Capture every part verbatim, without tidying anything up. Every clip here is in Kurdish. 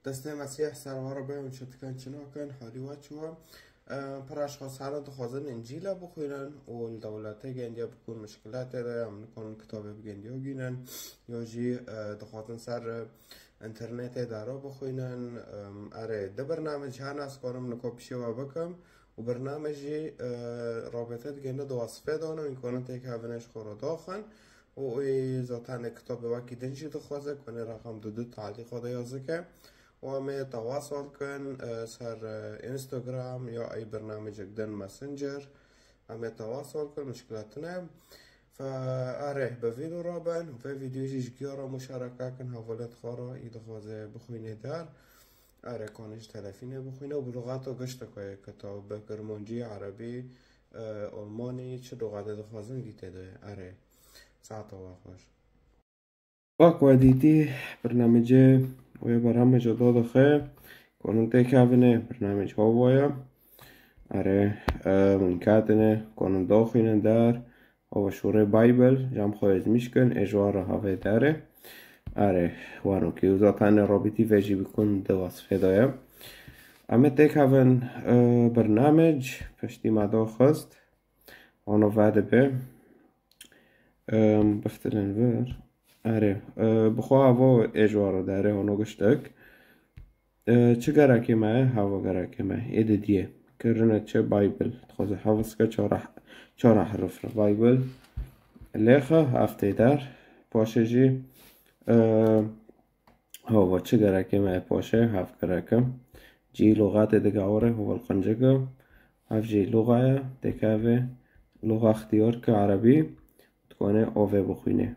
Destê Mesîh ser we re be, hûn çi dikin, çi nakin, halî we çi ye? Em, pir ji xwe sala dixwazin Încîla bixwînin û li dewletê gendiya bikûn mişkilatê de, em nikarin kitabê bi gendiya bînin, ya jî, e, dixwazin ser, e, înternetê de re bixwînin. Em, erê, di bernamej hene, ez karim li kopişê we bikim û bernamej jî, e, rabete digihîne di wasfê de, hûn karin têkevine ji xwe re daxin. û wî zaten kitabê wekî din jî dixwaze, ku hûn ê reqem du du talî xwe de yazike. Û em ê tewasal kin, e, ser, e, Instagram ya ey bernamecek din Messenger. Em ê tewasal kin, mişkile tune. Fe erê, bi vî dû re bin, vê vîdyo jî ji giya re muşareke kin, hevalê xwe re, î dixwaze bixwîne der. Erê, kanê ji telefînê bixwîne û bi luxata giştek wê kitab, bi kirmancî, erebî, e, almanî, çi luxatê dixwazin vî tê de ye. Erê, saeta we xweş. Wek we dîtî, bernamecê wê bernamecê dadixe, karin têkevine, bernamec hava ye. Erê, e, hûn katine, karin daxînin der, Ava şûrê Bible, cam xwe ezmîş kin, ê ji wan re havê dere. Erê, wanokî û zaten rabitî vejî bikun di wasfê de ye. Em ê têkevin, e, bernamec, piştî me daxist. Ono vedibe. Em, biftilin vir. Erê, e, bi xwe avo ê ji wan re dere, ono giştek. E, çi gerekê me ye? Hava gerekê me. Ê didiyê. Kirine çi? Bible. Dixwaze hevz ke çar, çar herif re. Bible. Lêxe heftê der. Paşê jî, e, hava çi gerekê me ye paşê? Hev gereke. Cî luxatê digawire, hova li qincik e. Hev jî luxa ye, têkevê luxa ixtiyar ke erebî, dikane ovê bixwîne.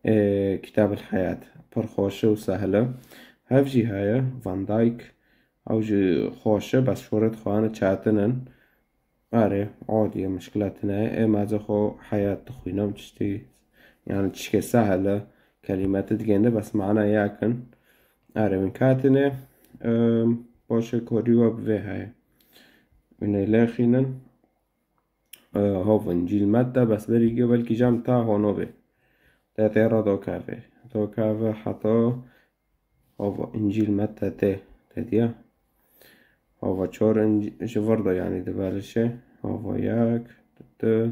Ê, Kitab el Heyat. Pir xweş e û sehil e. Hev jî heye, Van Dyck. Ew jî xweş e, bes şûrê dixwayane çetin in. Erê, odî ye, mişkile tune ye. Ê, me ez xwe Heyat dixwînim, tiştî, yani tişkê sehil e. Kelîmeti digêne, bes mana yek in. Erê, win katine, em, paşê korî we bi vê heye. Win ê lêxînin. E, hov, Încîl Metta, bes berî giyo belkî cem ta hono bê. Te tê re dokeve. Dokeve heta hov, Încîl Metta tê. Te diya? Hova çor Încî-, ji vir de yani dibelişe. Hova yek, du,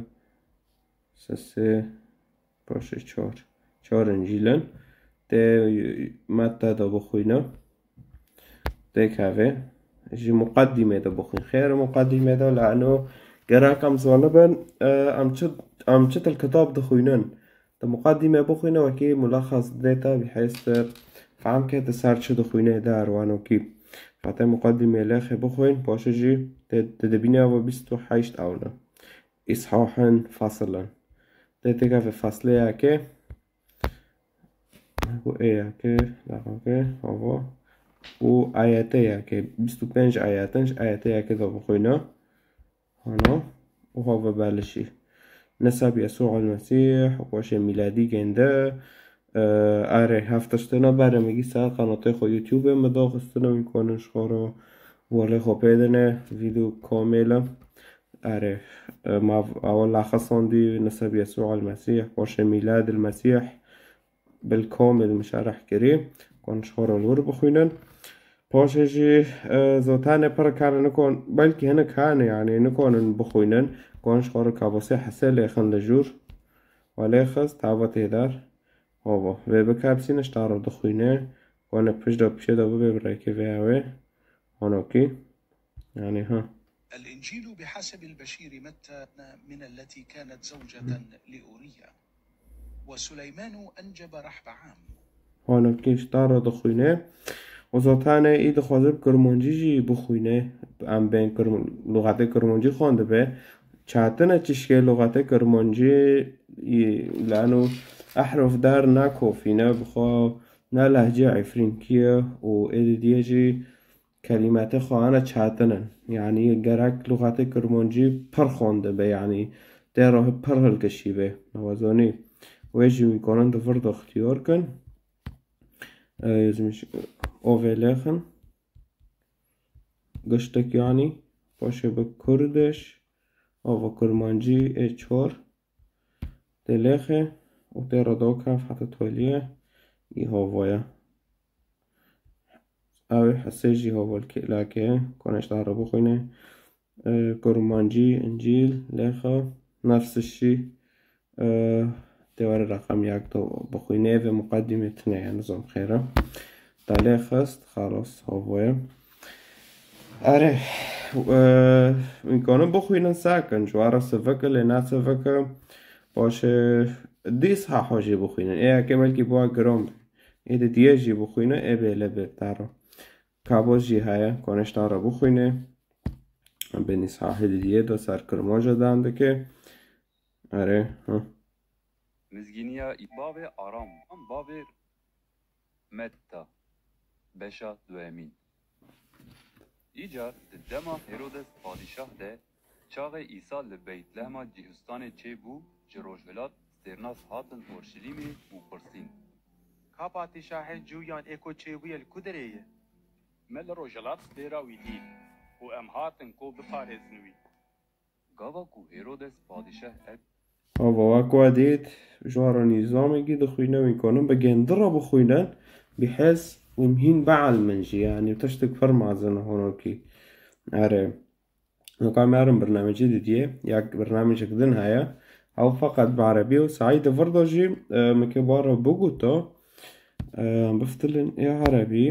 sê, sê, Paşê çar. Çar Încîl in. Tê Metta de bixwîne. Têkeve. Ji muqeddîmê de bixwîn. Xêr muqeddîmê de, lano gerek em zanibin, e, em çi, em çi til kitab dixwînin. Di muqeddîmê bixwîne, wekî mulexes didê te, bihêz te fehm ke tu ser çi dixwîne, der wanokî. Fatê muqeddîmê lêxê bixwîn, paşê jî tê, tê dibîne ev bîst û heşt ew ne. Îshahin, fasilin. Tê têkeve fasleyeke, û êyeke, laqeke, ava. Û ayeteyeke, bîst û pênc ayetin, ji ayeteyeke de bixwîne. Hana, û hava belişî. Neseb Yesû el Mesîh, û paşê mîladî gênde, e, erê, hev tiştine berê min gî ser qenatê xwe YouTube min daxistine, wî konin ji xwe re welê xwe pê dine, vîdeo komêl e. Erê, e, ma v-, ewa laxisandî, Neseb Yesû el Mesîh, paşê mîlad el Mesîh, bil komêl mişereh kirî, kon ji xwe re li wir bixwînin. Paşê jî, e, zotanê pir kane nikon, belkî hinek hene, yani nikonin bixwînin, kon ji xwe re kabosê hesê lêxin li jûr. Welê xist, tava tê der. Hova, vê bikepsîne, ji ta re dixwîne, kone pişt de pişê de bibe bi rêkê vê ew ê. Honokî. Yani, ha. الإنجيل بحسب البشير متى من التي كانت زوجة لأوريا، وسليمان أنجب رحبعام. Honokî ji ta re dixwîne. Û zaten î dixwaze bi kirmancî jî bixwîne. Em bên kirm-, luxetê kirmancî xwendibe. Çetine çişkê luxetê kirmancî, î, lano ehruf der nakofîne, bi xwe ne lehçe efrînkî ye û êdî diye jî kelîmetê xwe hene çetin in. Yanî gerek luxetê kirmancî pir xwendibe, yanî tê re pir hilkişî be. Ewa zanî. Wê jî wî konin di vir de ixtiyar kin. E, yazmış, ovê lêxin. Giştek yanî. Paşê bi kurdiş. Ava kirmancî ê çor. Tê lêxê û tê re dokev heta toliyê î havaya. Ew hesê jî hova li kêlakê, konê ji te re bixwîne. E, Kurmancî, Încîl, lêxa, nefs şî, e, têwere reqem yek de bixwîne, vê muqedîmê tune ye, nizam xêr e. Te lê xist, xalos, hova ye. Erê, e, hûn kanin bixwînin sakin, ji wan re sivik e, lê ne sivik e. Paşê dîsa hojî bixwînin. Ê yekê belkî bi wa giran be. Ê di diye jî bixwîne, ê bê lê bê taro. Kabos jî heye, konê ji te re bixwîne. Bi nîsahê di diye de ser kirmaja dan dike. Erê, hı. Mizgîniya Î-, bavê Aram, bavê Metta, beşa duyemîn. Îcar di dema Herodes padîşah de, çaxê Îsa li Beytlehema Cihûstanê çêbû, ji rojhilat stêrnas hatin Orşelîmê û pirsîn: Ka padîşahê Cûyan ê ku çêbûye li ku derê ye? Me li rojhilat stêra wî dît û em hatin ku biparêzin wî. Gava ku Herodes padîşah ev Hava wek we dît, ji wan re nîzamekî dixwîne, wî kanin bi gêndi re bixwînin, bi hez û mihîn bielmin jî, yanî tiştek pir mezin e honokî. Erê. Weka me herin birnamecî didiyê, ya birnamecek din heye. Ew feqet bi erebî û Seîd di vir de jî, e, min kê bar re biguto, e, em biftilin ê erebî,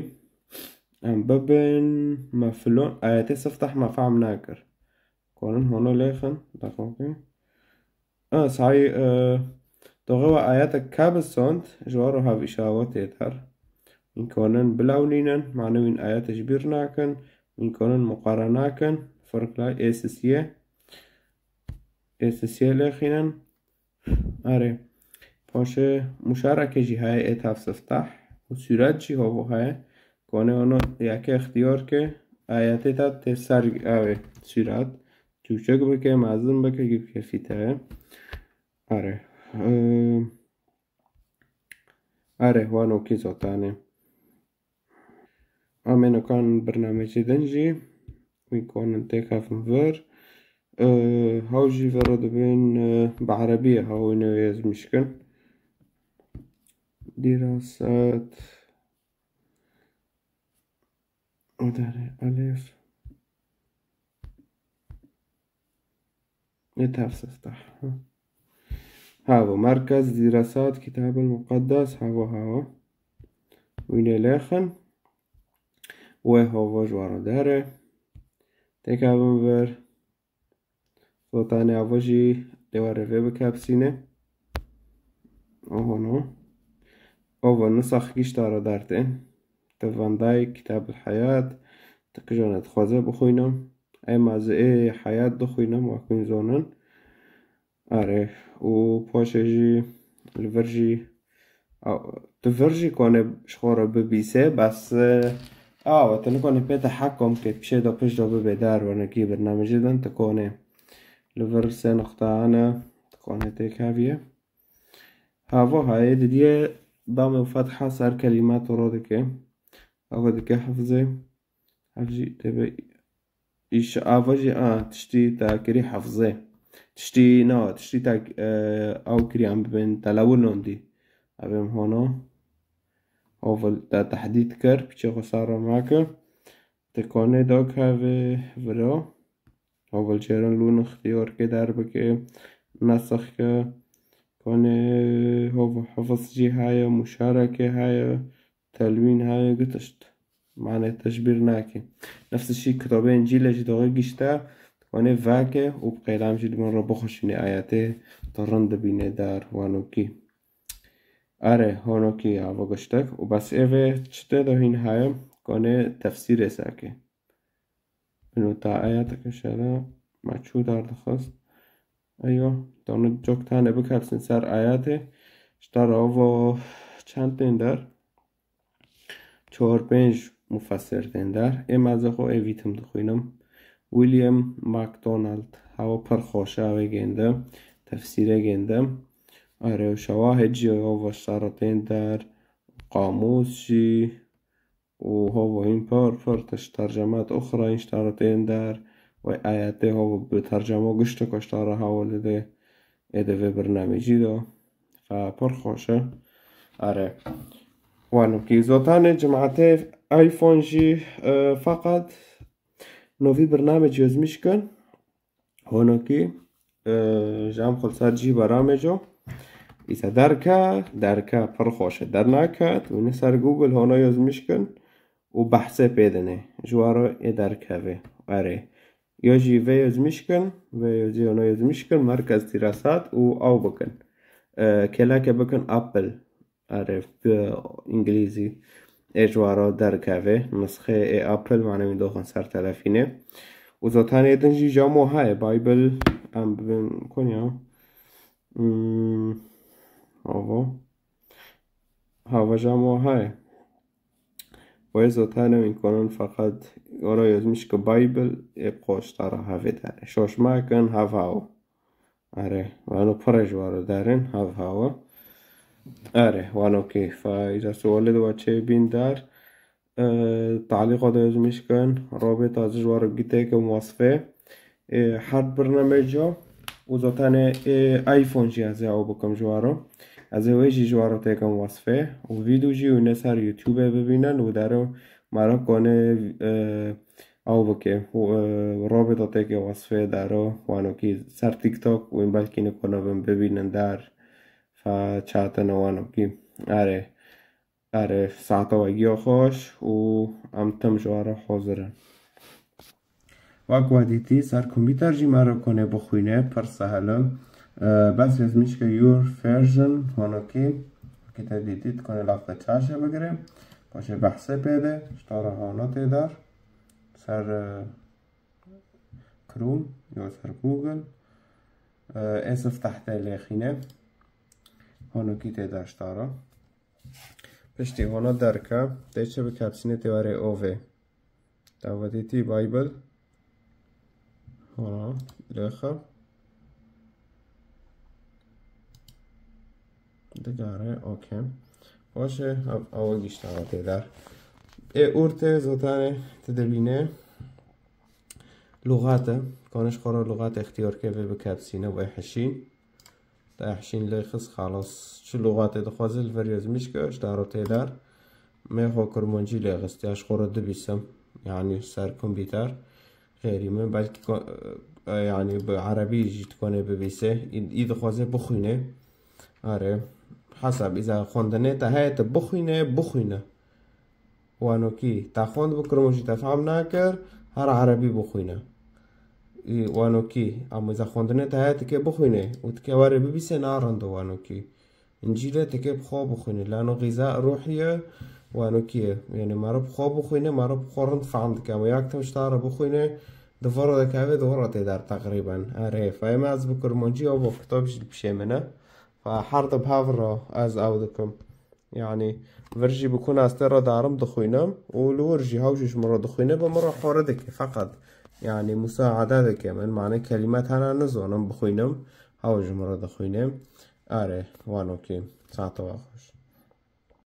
em bibin, me filon, ayetê siftah me fehm nakir. Konin hono lêxin, deqokê. E, Seî, e, doxê we ayetek ka bisond, ji wan re hevîşawa tê der. Wîn konin bilewnînin, mane wîn ayete ji bîr nakin, wîn konin muqare nakin, ferq lay ê sisiye, ê sisiye lêxînin. Erê. Paşê muşareke jî heye ê tev siftah û sûret jî hovo heye. Konê ono yeke ixtiyar ke ayetê te tê ser avê sûret. Çûçek bike, mezin bike, gî bike fîteye. Erê. Ee, Erê, wan okî zotanê. Amê nokan birnamecê din jî wî konin têkevin vir. Ee, haw jî vero dibin, ee, bi erebî ye, haw wî newê ez mişkin. Dîrasat. Odarê Elif. Ê tev siftah. Havo, Merkez Dîrasat Kitab el Muqeddes, havo, havo. Wînê lêxin. Wê havo ji wan re dere. Têkevin vir. Zotanê avo jî dê were vê bikepsîne. Oho no. Ovo nisax gişta re dertên. Te Van Dijk, Kitab el Hayat, te kijane dixwaze bixwîne. Ema ez ê Hayat dixwînim, wek hûn zonin. Erê, û paşê jî li vir jî, a, tu vir jî konê ji xwe re bibîse, bes, e, awe, tu nikone pê te hekom ke pişê de pişt de bibe der, wernekî birnamecê din tu konê li vir sê nuqta hene, tu konê têkeviye. Havo hayê didiye damê û fetha ser kelîmat û ro dike. Ava dike hifzê. Ev jî tebe îş ava jî a tiştî te kirî hifzê. Tiştî na, tiştî te, e, ew kirî em bibên telewinondî. Ev êm hono. Ovel te tehdîd kir, piçê xwe sar re make. Te konê da kevê vira. Ovel çêrin lûn ixtiyar ke derbike, nesix ke. Konê hov hifz jî heye, muşareke heye. Telwîn heye, gitişt. Mane te ji bîr nake. Nefs şî kitabê Încîlê jî doxê gişte, wanê veke û bi qelam jî di bin re bixweşîne ayetê, tu rind dibîne der wanokî. Erê, honokî ya vegiştek û bes ê vê çi tê de hîn heye, konê tefsîrê seke. Ino ta ayeteke şere me çû derdixist. Eyo, donu cok tane bikepsin ser ayetê. Ji te re ovo çend tên der? Çar pênc mufessir tên der. Ê me ez xwe ê vîtim dixwînim. William MacDonald, hewa pir xweş e, ew ê gênde, tefsîrê gênde. Erê, û şewahid jî ova ji te re tên der. Qamûs jî. û hova hîn pir pir tişt tercemat uxra hîn ji te re tên der. Wê ayetê hova bi tercema gişteka ji te re hawil dide. Ê di vê birnamecî de. Fe pir xweş e. Erê. Wanokî zotanê cimatê iPhone jî, e, feqet novî birnamec yozmîş kin. Honokî, e, ji em xulsar cî beramê jo. Îsa derke, derke pir xweş e, dernaket. Wî ne ser Google hona yozmîş kin û behsê pê dinê. Ji waro ê derkevê. Erê. Yo jî vê yozmîş kin, vê yo jî hona yozmîş kin, merkez tîresat û ew bikin. E, kêleke bikin Apple. Erê, bi îngilîzî. Ê ji waro derkeve. Nisxê ê Apple mane wî doxin ser telefînê. Û zotanê din jî jamo heye. Bible em bibin Konya. Hmm, hava. Hava jamo heye. Wê zotanê wî konan feqet ora yozmiş ki Bible ê qoştara hevê dere. Şoşma kin hev hawa. Erê, wano pire ji waro derin, hev hawa. Erê, wano keyfa. Îca sualê de wa çê bîn der. E, talîqa de yozmiş kin. Robê taze ji waro gitê kim wasfê. E, her birnamê jo. Û zaten e, iPhone jî ez ê ew bikim ji waro. Ez ê wê jî ji waro têkim wasfê. Û vîdeo jî wî ne ser YouTube bibînin û derin mara kone, e, ew bike. Û, e, Robê de têkê wasfê dero. Wano kî ser TikTok wî belkî nikone bin bibînin der. Fa çatine wano kî. Erê. Erê, saeta we giya xweş û em tim ji we re hazir in. Wek we dîtî, ser kompîter jî me re konê bixwîne, pir sehil e. E, bes yozmîşke your version, honokî, wekî te dîtî, dikonê lafta çaşe bigire. Paşê behsê pê de, ji te re hana tê der. Ser, e, Chrome, yo ser Google. E, ê sifteh te lêxîne. Honokî tê der ji te re. Piştî hona derke, tê çi bikepsîne tê warê ovê. Davetî tî Bible. Hona, lêxe. Digare, okey. Baş e, ev, ew giştara tê der. Ê ortê zotanê tu dibîne. Lûxate, kaniş xwe re lûxate ixtiyar ke vê bikepsîne, wê hişîn. Te hişîn lê xist, xalas. Çi lûxatê dixwaze li vir yozmîş ke, ji daro tê der. Me xwe kurmancî lê xist, ya ji xwe re dibîsim. Yanî ser kompîter. Xêrî min, belkî ko-, e, yanî bi erebî jî dikonê bibîse. Î, î dixwaze bixwîne. Erê. Hesab, îza xwendinê te heye, te bixwîne, bixwîne. Wanokî, te xwend bi kurmancî te fehm nakir, her erebî bixwîne. Î wanokî, ama îza xwendinê te heye, tike bixwîne û tike were bibîse, na rind e wanokî. Încîlê tike bi xwe bixwîne, lano xîza ruhî ye, wanokî ye. Yanî meriv bi xwe bixwîne, meriv bi xwe rind fehm dike. Ama ya kitab ji te re bixwîne, di vir re dikeve, di vir re tê der teqrîben. Erê, fa ê me ez bi kurmancî, ew bo kitab jî li pişê min e. Fa her di bi hev re ez ew dikim. Yanî vir jî bi kuna ez tê re darim dixwînim û li wir jî hew jî ji min re dixwîne, bi min re xore dike feqet. Yanî musaade dike min, mane kelîme tena nizonim bixwînim, hew ji min re dixwîne. Erê, wanokî, saeta we xweş.